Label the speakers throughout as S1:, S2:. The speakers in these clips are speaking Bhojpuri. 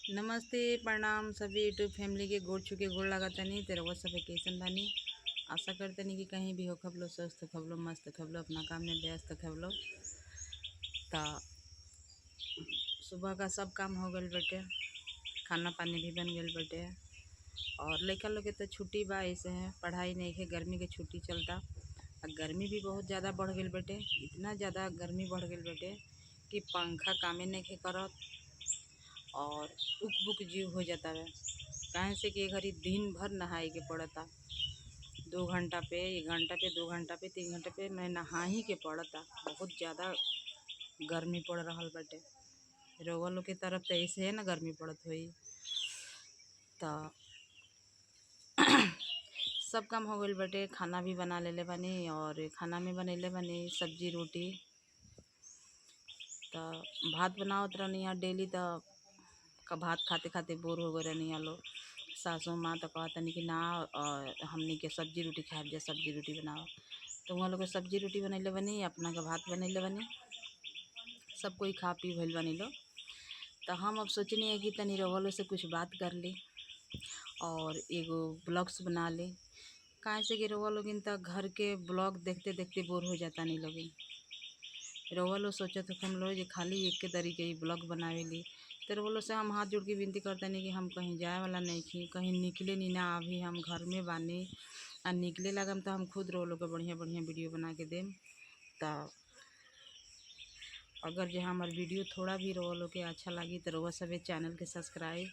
S1: नमस्ते, प्रणाम सभी यूट्यूब फैमिली के गोड़ छू के गोड़ लागतानी। त रउआ सभे कइसन बानी? आशा करतनी कि कहीं भी होखब लो, स्वस्थ होखब लो, मस्त होखब लो, अपना काम में व्यस्त होखब लो। त सुबह का सब काम हो गइल बाटे, खाना पानी भी बन गइल बाटे और लइका लोग के त छुट्टी बा, ऐसे है पढ़ाई नइखे, गर्मी के छुट्टी चलता। आ गर्मी भी बहुत ज़्यादा बढ़ गइल बाटे, इतना ज़्यादा गर्मी बढ़ गइल बाटे कि पंखा कामे नइखे करत और उक बुक जीव हो जाता है। काहे से कि ए घड़ी दिन भर नहाए के पड़ता, 2 घंटा पे, 1 घंटा पे, 2 घंटा पे, 3 घंटा पे मैं नहा ही के पड़ता। बहुत ज़्यादा गर्मी पड़ रहल बाटे। रउआ लोग के तरफ त ऐसे है ना गर्मी पड़त होई। त सब काम हो गइल बाटे, खाना भी बना लेले बानी और खाना में बनैले बानी सब्जी रोटी। त भात बनावत रहनी है डेली, त भात खाते खाते बोर हो गए रहनी है लोग। सासू माँ त कहतनी कि ना हमनी के सब्जी रोटी खाएब जा, सब्जी रोटी बनाओ। तो वहाँ लोग के सब्जी रोटी बनैले बानी, अपना के भात बनैले बानी, सब कोई खा पी भइल बानी लोग। त हम अब सोचनी है कि तनी रउआ लोग से कुछ बात कर ली और एगो ब्लॉग्स बना ली। काहे से कि रउआ लोगिन त घर के ब्लॉग देखते देखते बोर हो जातानी लोगिन। रउआ लोग सोचत होखम लोग जे खाली एके तरीके ही ब्लॉग बनावेली। त रउआ लोग से हम हाथ जोड़ के विनती करतानी कि हम कहीं जाए वाला नइखी, कहीं निकले नी ना, अभी हम घर में बानी। आ निकले लागम त हम खुद रउआ लोग के बढ़िया बढ़िया वीडियो बना के देम। त अगर जे हमार वीडियो थोड़ा भी रउआ लोग के अच्छा लागी त रउआ सभे चैनल के सब्सक्राइब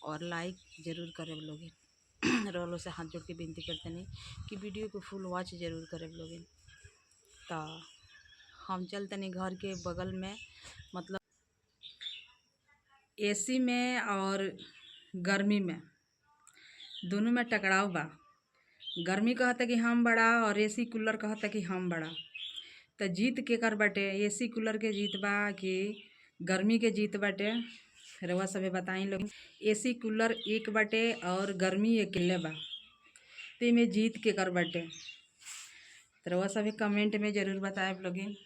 S1: और लाइक ज़रूर करेब लोगिन। रउआ लोग से हाथ जोड़ के विनती करतनी कि वीडियो को फुल वॉच ज़रूर करेब लोगिन। त हम चलतनी घर के बगल में, मतलब एसी में और गर्मी में दोनों में टकराव बा। गर्मी कहता कि हम बड़ा और एसी कूलर कहता कि हम बड़ा। त जीत केकर बाटे? एसी कूलर के जीत बा कि गर्मी के जीत बाटे? रउआ सभे बताई लोग। एसी कूलर एक बाटे और गर्मी अकेले बा, त एमे जीत केकर बाटे? त रउआ सभे कमेंट में ज़रूर बताएब लोगिन।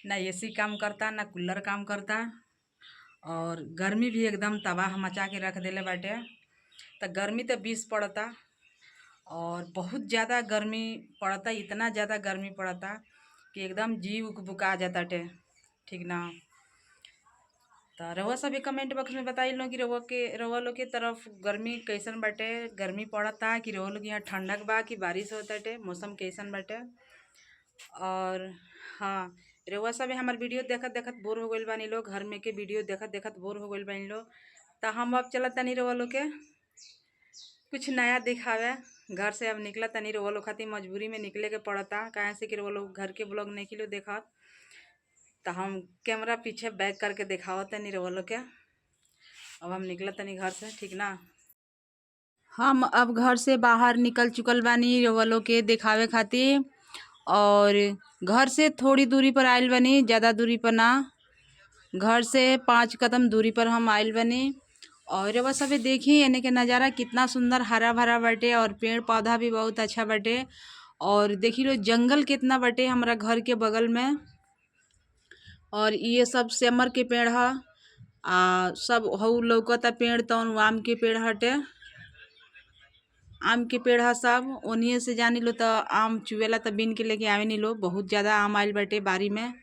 S1: ना एसी काम करता ना कूलर काम करता और गर्मी भी एकदम तबाह मचा के रख देले बाटे। त गर्मी त 20 पड़ता और बहुत ज़्यादा गर्मी पड़ता, इतना ज़्यादा गर्मी पड़ता कि एकदम जीव उकबुका जाताटे, ठीक ना। त रउआ सभी कमेंट बॉक्स में बताई लो कि रउआ लोग के तरफ गर्मी कैसन बाटे, गर्मी पड़ता कि रउआ लोग यहाँ ठंडक बा कि बारिश होताटे, मौसम कैसन बाटे। और हाँ, रउआ सभी हमार वीडियो देखत देखत बोर हो गइल बानी लोग, घर में के वीडियो देखत देखत बोर हो गइल बानी लोग। त हम अब चलत तनी रउआ लोग के कुछ नया दिखावे। घर से अब निकला तनी रउआ लोग खातिर मजबूरी में निकले के पड़ता, काहे से कि रउआ लोग घर के ब्लॉग नहीं लोग देखत। त हम कैमरा पीछे बैक करके दिखावत तनी रउआ लोग के। अब हम निकलत तनी घर से, ठीक ना। हम अब घर से बाहर निकल चुकल बानी रउआ लोग के दिखावे खातिर और घर से थोड़ी दूरी पर आइल बानी, ज़्यादा दूरी पर ना, घर से 5 कदम दूरी पर हम आइल बानी। और रउआ सभे देखी एने के नज़ारा कितना सुंदर हरा भरा बाटे और पेड़ पौधा भी बहुत अच्छा बाटे। और देखी लो जंगल कितना बाटे हमरा घर के बगल में। और ये सब सेमर के पेड़ ह, आ सब हउ लौकता पेड़ तौन आम के पेड़ हटे, आम के पेड़ ह सब। ओनिए से जानी लो त आम चुवेला त बीन के लेके आवे नी लो, बहुत ज़्यादा आम आइल बाटे बारी में।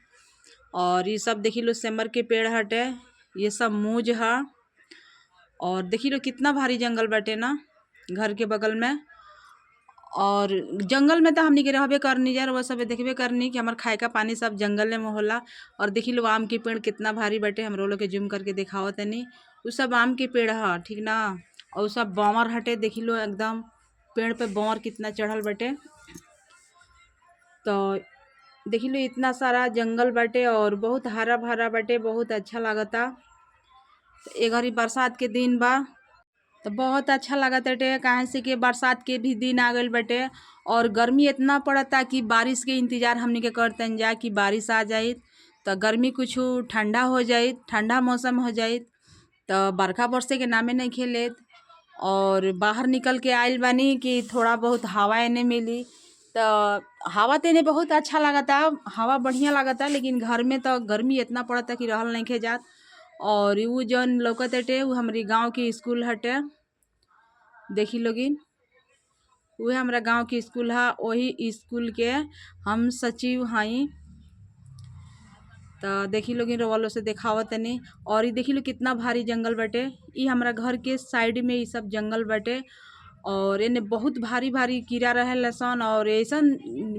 S1: और ये सब देखी लो सेमर के पेड़ हटे, ये सब मूज ह। और देखी लो कितना भारी जंगल बाटे ना घर के बगल में। और जंगल में तो हमनी के रहबे करनी जा, रउआ सब देखबे करनी कि हमार खाए का पानी सब जंगल में होला। और देखी लो आम के पेड़ कितना भारी बाटे, हमरो लोग के जूम करके दिखावत तनी, उ सब आम के पेड़ ह, ठीक ना। और सब बौर हटे, देखी लो एकदम पेड़ पे बौर कितना चढ़ल बाटे। तो देखी लो इतना सारा जंगल बाटे और बहुत हरा भरा बाटे, बहुत अच्छा लागता। ए घड़ी बरसात के दिन बा तो बहुत अच्छा लागताटे, काहे से कि बरसात के भी दिन आ गइल बाटे। और गर्मी इतना पड़ता कि बारिश के इंतज़ार हमनी के करतन जा कि बारिश आ जाई तो गर्मी कुछ ठंडा हो जाई, ठंडा मौसम हो जाई तो बरखा बरसे के नामे नहीं खेलेत। और बाहर निकल के आइल बानी कि थोड़ा बहुत हवा एने मिली, तो हवा तो एने बहुत अच्छा लागता, हवा बढ़िया लागता, लेकिन घर में तो गर्मी इतना पड़ता कि रहल नहीं जात। और उ जौन लौकताटे उ हमरी गांव के स्कूल हटे। देखी लोगिन उहे हमरा गांव के स्कूल ह। ओही स्कूल के हम सचिव हई। त देखी लोगिन रउआ लोग से देखावतनी। और इ देखी लो कितना भारी जंगल बाटे। इ हमरा घर के साइड में इ सब जंगल बाटे। और एने बहुत भारी भारी कीड़ा रहेला सन और अइसन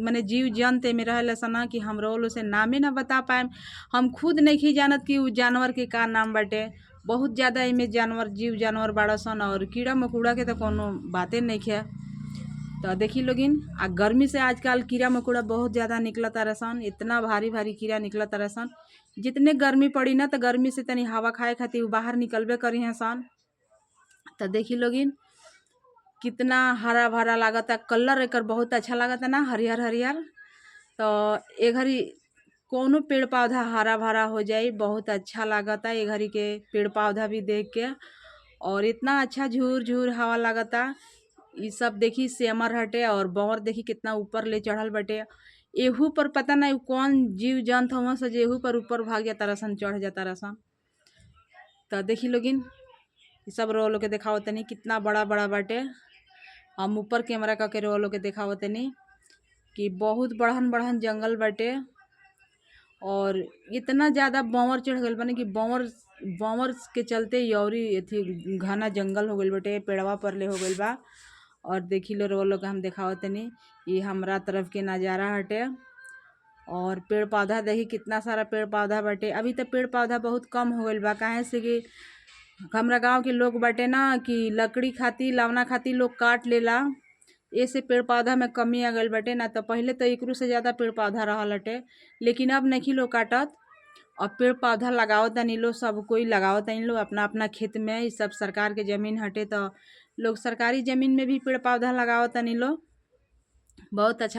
S1: माने जीव जंतु एमे रहेला सन कि हम रउआ लोग से नामे ना बता पाएम। हम खुद नइखी जानत कि उ जानवर के का नाम बाटे। बहुत ज्यादा एमे जानवर जीव जानवर बाड़ सन और कीड़ा मकोड़ा के त कौनो बाते नइखे। त देखी लोगिन आ गर्मी से आजकल कीड़ा मकोड़ा बहुत ज्यादा निकलत सन। इतना भारी भारी कीड़ा निकलत सन। जितने गर्मी पड़ी ना त गर्मी से तनी हवा खाए खातिर उ बाहर निकलबे करी सन। त देखी लोगिन कितना हरा भरा लागता। कलर एकर बहुत अच्छा लागता ना, हरियर हरियर। त ए घड़ी कौनो पेड़ पौधा हरा भरा हो जाई बहुत अच्छा लागता ए घड़ी के पेड़ पौधा भी देख के। और इतना अच्छा झूर झूर हवा लागता। इ सब देखी सेमर हटे और बौर देखी कितना ऊपर ले चढ़ल बाटे। एहू पर पता नहीं कौन जीव जंतु हवन स जे एहू पर ऊपर भाग जाता सन, चढ़ जाता सन। त देखी लोगिन इ सब रउआ लोग के देखावतनी कितना बड़ा बड़ा बाटे। हम ऊपर कैमरा करके रउआ लोग के देखावतनी कि बहुत बड़हन बड़हन जंगल बाटे। और इतना ज्यादा बौर चढ़ गइल बाने कि बौर बौर के चलते इ अउरी एथी घना जंगल हो गइल बाटे, पेड़वा पर ले हो गइल बा। और देखी लो रउआ लोग के हम देखावतनी इ हमरा तरफ के नज़ारा हटे। और पेड़ पौधा देखी कितना सारा पेड़ पौधा बाटे। अभी त पेड़ पौधा बहुत कम हो गइल बा, काहे से कि हमरा गांव के लोग बाटे ना कि लकड़ी खातिर लवना खातिर लोग काट लेला। एसे पेड़ पौधा में कमी आ गइल बाटे। ना त पहिले त एकरो से ज्यादा पेड़ पौधा रहल हटे, लेकिन अब नइखी लोग काटत। अब पेड़ पौधा लगावतानी लोग, सब कोई लगावतानी लोग अपना अपना खेत में। इ सब सरकार के जमीन हटे त लोग सरकारी जमीन में भी पेड़ पौधा लगावतानी लोग। बहुत अच्छा।